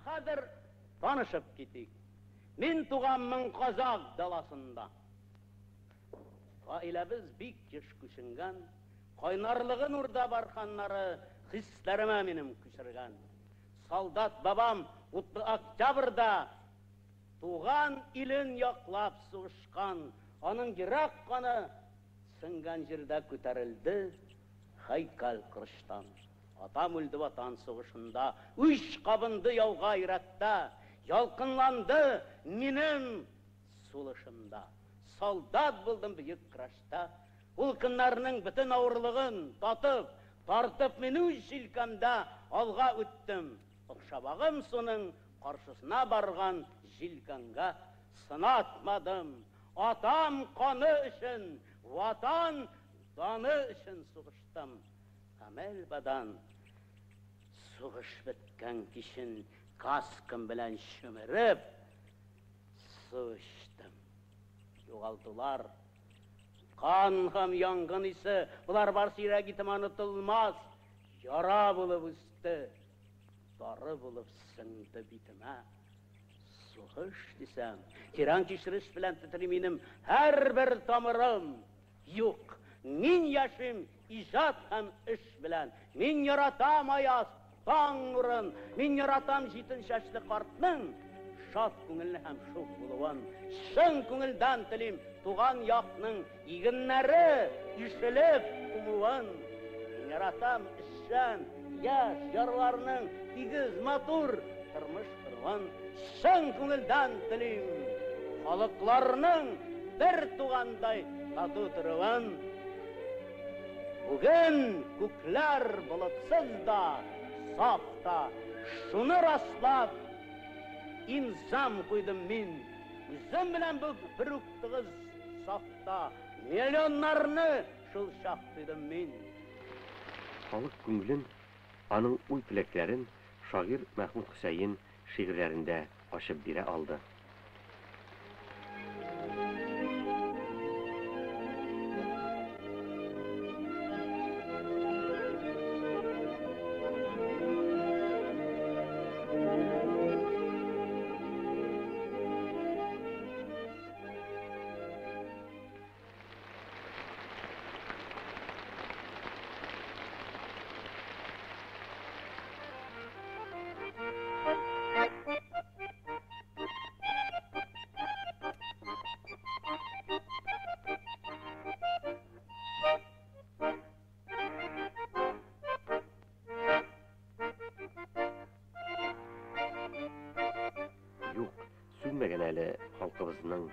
Хәзер танышып китик. Мин туганмын казак даласында. Гаиләбез бик еш күченгән, кайнарлыгын урда барханнары хисләремә минем күчергән. Солдат бабам утлы октябрьдә туган илен яклап сугышкан, аның йөрәк каны сеңгән җирдә күтәрелде һәйкәл корычтан. Атам үлде Ватан сугышында, үч кабынды яуга йөрәктә, ялкынланды минем сулышымда. Солдат булдым бөек көрәштә. Ул көннәрнең бөтен авырлыгын татып, тартып мин үз җилкәмдә алга үттем. Охшабагым суның каршысына барган җилкәнгә сынатмадым. Атам каны өчен, Ватан даны өчен сугыштым. Әмәл бадан сугыш беткән кичен каскам белән чөмереп су эчтем. Югалтулар, кан һәм янгын исе, болар барысы йөрәк итем онытылмас, яра булып үсте, дары булып сеңде битемә. Сугыш дисәм, тирән кичереш белән тетри минем һәрбер тамырым. Юк, мин яшим иҗат һәм эш белән. Мин яратам аяз таң нурын, мин яратам җитен чәчле картның шат күңелле һәм шук булуын. Чын күңелдән телим туган якның игеннәре ишелеп уңуын. Мин яратам эшчән, яшь ярларның тигез, матур тормыш коруын. Чын күңелдән телим халыкларның бер тугандай тату торуын. Бүген күкләр болытсыз да, саф та, шуны раслап имзам куйдым мин. Үзем белән бу бер үк тыгыз сафта миллионнарны шул чак тойдым мин. Халык күңелен, аның уй-теләкләрен шагыйрь Мәхмүт Хөсәен шигырьләрендә ачып бирә алды. Юк, сүнмәгән әле халкыбызның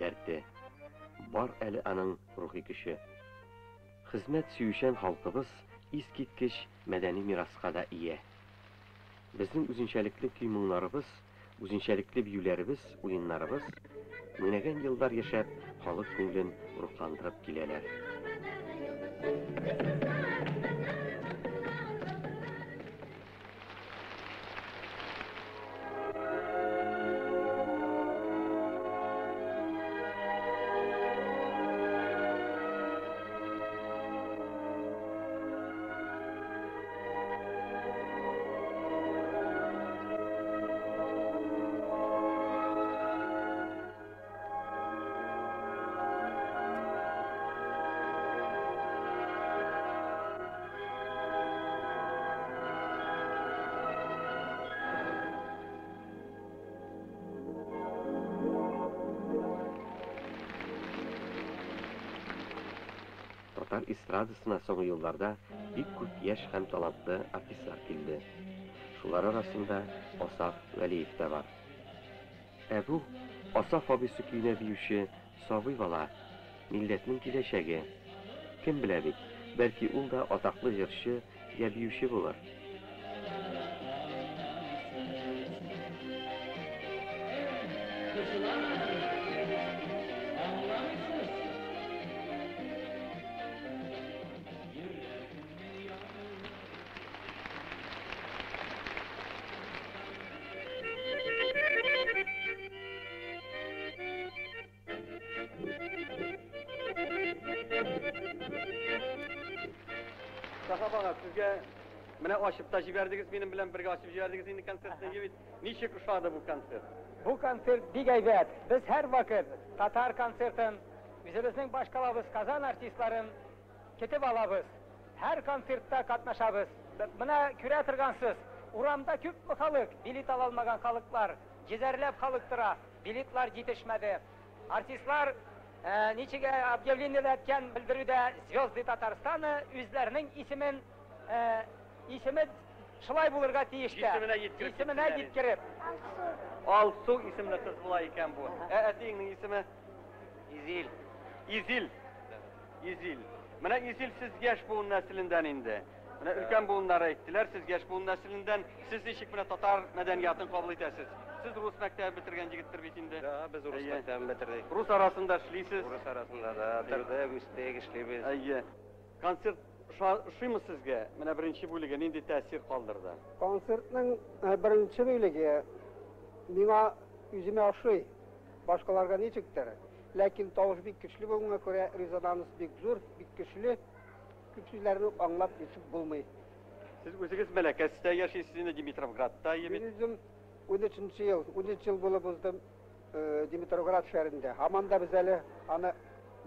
дәрте. Бар әле аның рухи көче. Хезмәт сөючән халкыбыз искиткеч мәдәни мираска да ия. Безнең үзенчәлекле көй-моңнарыбыз, үзенчәлекле биюләребез, уеннарыбыз меңләгән еллар яшәп, халык күңелен рухландырып киләләр. Татар эстрадасына соңгы елларда бик күп яшь һәм талантлы артистлар килде. Шулар арасында Асаф Вәлиев та бар. Ә бу Асаф абыйсы көенә биюче сабый бала, милләтнең киләчәге. Кем белә бит, бәлки ул да атаклы җырчы я биюче булыр. Сахап ага, сезгә Менә ачып та җибәрдегез, минем белән бергә ачып җибәрдегез инде концертны, егет. Ничек ошады бу концерт? Бу концерт бик әйбәт. Без һәрвакыт татар концертын, үзебезнең башкалабыз Казан артистларын көтеп алабыз. Һәр концертта катнашабыз. Менә күрә торгансыз, урамда күпме халык, билет ала алмаган халыклар, йөзәрләп халык тора, билетлар җитешмәде. Артистлар ничек объявление әйткән белдерүдә «Звезды Татарстана» үзләренең исемен исеме шулай булырга тиеш тә. Исеменә җиткереп. Исеменә җиткереп. Алсу. Алсу исемле кыз була икән бу. Ә әтиеңнең исеме? Изил. Изил. Изил. Менә Изил, сез яшь буын нәселендән инде. Менә өлкән буыннары әйттеләр, сез яшь буын нәселендән. Сез ничек менә татар мәдәниятын кабул итәсез? Сез рус мәктәбе бетергән егеттер бит инде. Да, без рус Әйе. мәктәбен бетердек. Рус арасында эшлисез. Рус арасында да тордык, үстек, эшлибез. Әйе. Концерт ошыймы сезгә? Менә беренче бүлеге нинди тәэсир калдырды? Концертның беренче бүлеге миңа үземә ошый. Башкаларга ничектер. Ләкин тавыш бик көчле булганга күрә резонанс бик зур, бик көчле. Күп сүзләрне аңлап җитеп булмый. Сез үзегез Мәләкәстә яшисез инде, Димитровградта, Мин егет. үзем 13 ел, 13 ел булып уздым Димитровград шәһәрендә. Һаман да без әле аны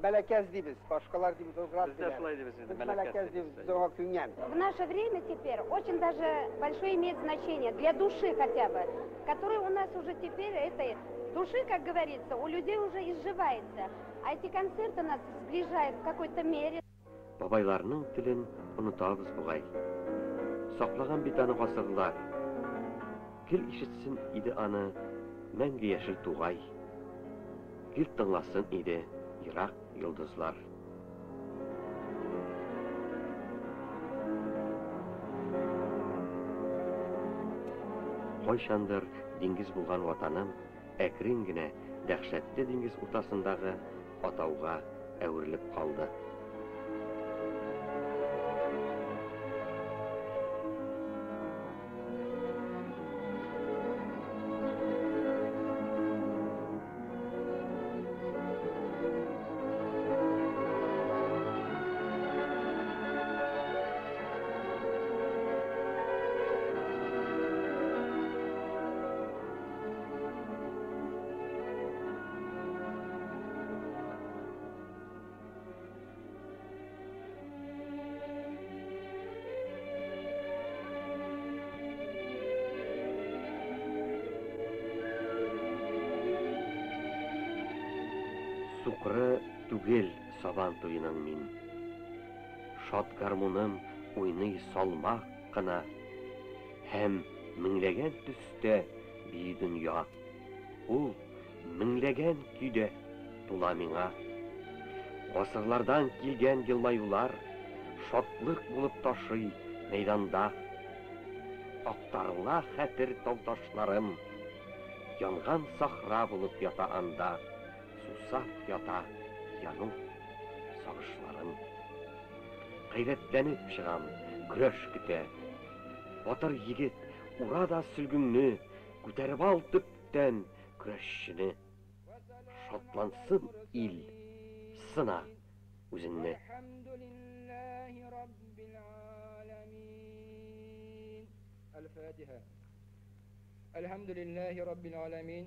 Мәләкәс дибез, башкалар Димитровград Без дә диләр. шулай дибез инде, Без Мәләкәс Мәләкәс дибез. дибез, без аңа күнгән. В наше время теперь очень даже большое имеет значение, для души хотя бы, которая у нас уже теперь, этой души, как говорится, у людей уже изживается. А эти концерты нас сближают в какой-то мере. Бабайларның телен онытабыз бугай. Саклаган бит аны гасырлар. Гел ишетсен иде аны мәңге яшел тугай. Гел тыңласын иде ерак йолдызлар. Кайчандыр диңгез булган ватаным әкрен генә дәһшәтле диңгез уртасындагы атауга әверелеп калды. Сукыры түгел сабан туеның мин. Шат гармуным уйный салмак кына. Һәм меңләгән төстә бии дөнья. Ул меңләгән көйдә тула миңа. Гасырлардан килгән елмаюлар шатлык булып ташый мәйданда. Актарыла хәтер тау-ташларым. Янган сахра булып ята анда. Сусап ята яну сагышларым. Гайрәтләнеп чыгам, көрәш көтә. Батыр егет, ура да сөлгеңне, күтәреп ал төптән көрәшчене. Шатлансын ил, сына үзеңне. الحمد لله رب العالمين. الفاتحة. الحمد لله رب العالمين.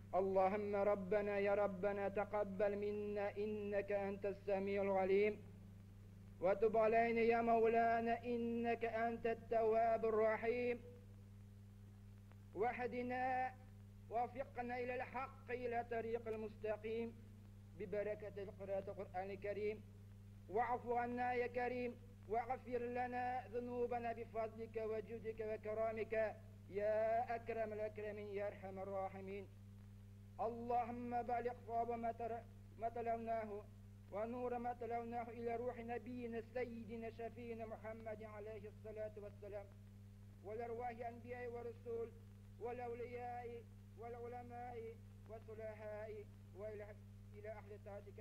اللهم ربنا يا ربنا تقبل منا إنك أنت السميع العليم، وتب علينا يا مولانا إنك أنت التواب الرحيم، واهدنا وفقنا إلى الحق إلى طريق المستقيم ببركة قراءة القرآن الكريم، واعف عنا يا كريم، واغفر لنا ذنوبنا بفضلك وجودك وكرامك يا أكرم الأكرمين يا أرحم الراحمين. اللهم بلغ صواب ما تلوناه ونور ما تلوناه إلى روح نبينا سيدنا شفينا محمد عليه الصلاة والسلام، والأرواح أنبياء ورسول والأولياء والعلماء والصلحاء وإلى أهل طاعتك.